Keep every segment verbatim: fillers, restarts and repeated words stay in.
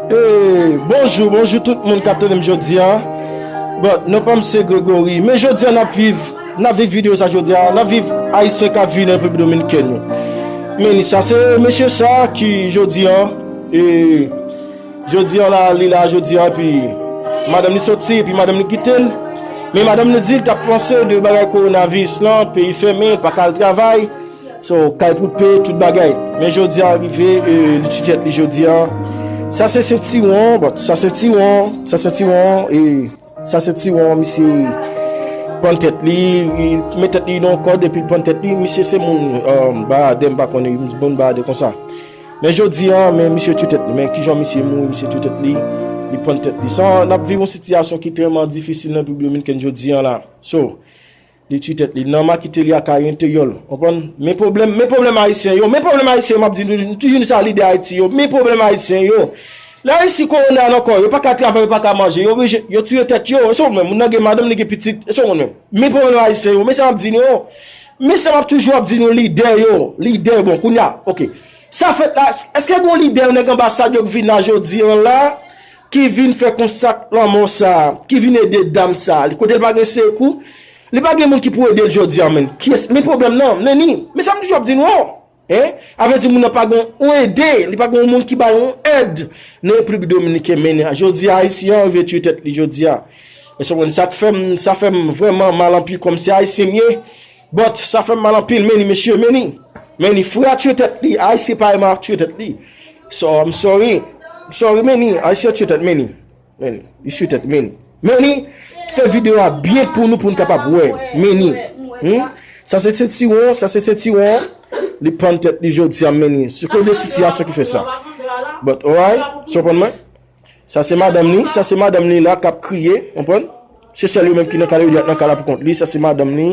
Hey, bonjou, bonjou tout moun k ap tande m jodi a. Bon, non pa m se Gregory, men jodi a n ap viv, n ap viv videyo sa jodi a, n ap viv Ayisyen k ap viv nan Repiblik Dominikèn yo. Men sa se mesye sa ki jodi a, e, jodi a la, li la jodi a, epi madanm li soti, epi madanm li kite l. Men madanm li di l t ap panse de bagay kowonaviris lan, peyi fèmen, pa ka al travay. So, kay pou peye tout bagay. Men jodi a rive, e, li ti tèt li jodi a. Sa se sentiwon, but sa sentiwon, sa sentiwon, e, sa sentiwon, misye pann tèt li, li met tèt li nan kòd epi l pann tèt li. Misye se moun, um, Baadè, m pa konnen, moun Baadè konsa. Men jodi a, men misye tye tèt li. Men kijan misye mouri, misye tye tèt li, li pann tèt li. Sa, n ap viv yon sitiyasyon ki trèman difisil nan Repiblik Dominikèn jodi a la. So, li tye tèt li. Nan makite li a kay enteryè l. Konprann? Men pwoblèm, men pwoblèm ayisyen yo. Men pwoblèm ayisyen yo, m ap di nou, m toujou di sa lidè Ayiti yo. Men pwoblèm ayisyen yo. Larisi kowona nan kò yo, yo pa ka travay, yo pa ka manje. Yo oblije, yo tiye tèt yo. E se w menm, moun nan gen madanm, li gen pitit. E se w menm. Men pwoblèm ayisyen yo. Men sa m ap di nou yo. Men sa m ap toujou ap di nou lidè yo. Lidè, bon, kounye a, oke. Sa fèt la, èske gon lidè nèg anbasad yo k vin la jodi a la, ki vin fè konsa k lanmò sa, ki vin ede dam sa, li kote l pa gen sekou, li pa gen moun ki pou ede l jodi a, menn. Kiyès? Men pwoblèm nan, men ni, men sa m toujou ap di nou an. Hein? A vle di moun nan pa gen yon ede, li pa gen yon moun ki ba yon èd nan Repiblik Dominiken, men jodi a Ayisyen an rive tye tèt li jodi a. E se konn sa k fè m, sa fè m vrèman mal anpil kòm se Ayisyen m ye. But sa fè m mal anpil, men ni mesye, men ni. Men ni, frè a tye tèt li, Ayisyen parèy mwen ap tye tèt li. So, I'm sorry. I'm sorry, men ni, Ayisyen tye tèt, men ni. Men ni, li tye tèt, men ni. Men ni, fè videyo a byen pou nou, pou n kapab wè. Men ni. Hmm? Sa se sentiwon, sa se sentiwon. Li pann tèt li jodi a, men ni. Se koze sitiyasyon ki fè sa. But, alright, se konprann mwen? Sa se madanm li, sa se madanm li la k ap kriye, konprann? Se sèl yo menm ki nan kay la, yo di ak nan kay la pou kont li, sa se madanm li.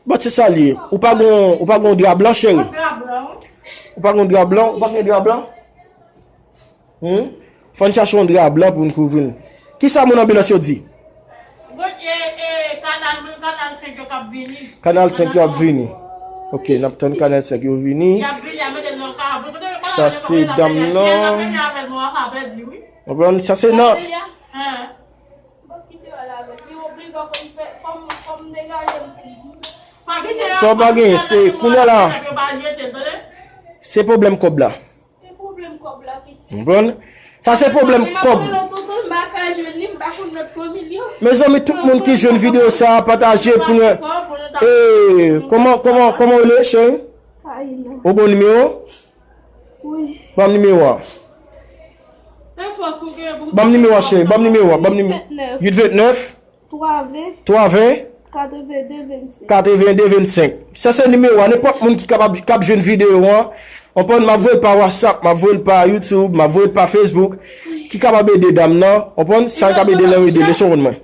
But se sa l ye. Ou pa gon, ou pa gon dra blan, cheri? Ou pa gon dra blan, ou pa gen dra blan? Hmm? Fò n chache yon dra blan pou n kouvri l. Kisa moun anbilans yo di? Gwo, e, e, kanal, kanal senk yo k ap vini. Kanal senk yo ap vini. Ok, n ap tann kanal senk yo vini. Y ap vini, y ap mete l nan kay. Sa se dam nan. Konprann? Sa se nan. Sa w pa gen, se kounye a la. Se pwoblèm kòb la. Konprann? Sa se pwoblèm kòb. Mezanmi, tout moun ki jwenn videyo sa a, pataje pou nou. E, kòman, kòman, kòman w rele, cheri? Ou gon nimewo? Ban m nimewo a. Ban m nimewo a, cheri. Ban m nimewo a. Ban m nimewo. Uit vennèf. Twa ven. Twa ven. Katreven de vennsenk. Katreven de vennsenk. Sa se nimewo a. Nenpòt moun ki kapab, k ap jwenn videyo an, konprann, m ap voye l pa WhatsApp, m ap voye l pa YouTube, m ap voye l pa Facebook, ki kapab ede dam nan, konprann, sa l kapab ede l, ede l, e se w konn mwen.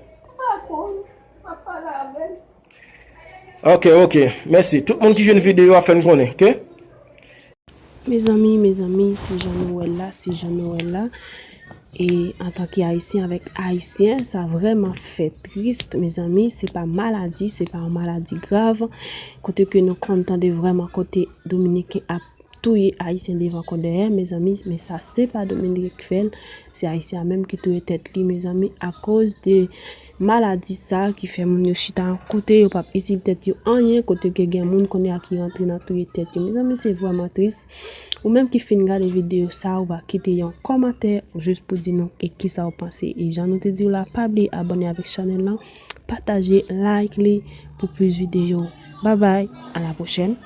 Ok, ok. Mèsi. Tout moun ki jwenn videyo a, fè n konnen, ok? Mezanmi, mezanmi, se jan nou wè l la, se jan nou wè l la. E antanke Ayisyen avèk Ayisyen, sa vrèman fè tris, mezanmi. Se pa maladi, se pa yon maladi grav. Kote ke nou konn tande vrèman kote Dominiken ap touye Ayisyen devan kon dèyè, mezanmi. Men sa, se pa Dominiken k fè l, se Ayisyen an menm ki touye tèt li, mezanmi, akoz de maladi sa ki fè moun yo chita yon kote, yo p ap itil tèt yo anyen, kote ke gen moun kounye a ki rantre nan touye tèt yo. Mezanmi, se vrèman tris. Ou menm ki fin gade videyo sa, ou va kite yon kòmantè jis pou di nou e kisa ou panse. E jan nou te di w la, pa bliye abòne avèk chanèl lan, pataje, like li pou plis videyo. Babay, a la pwochèn.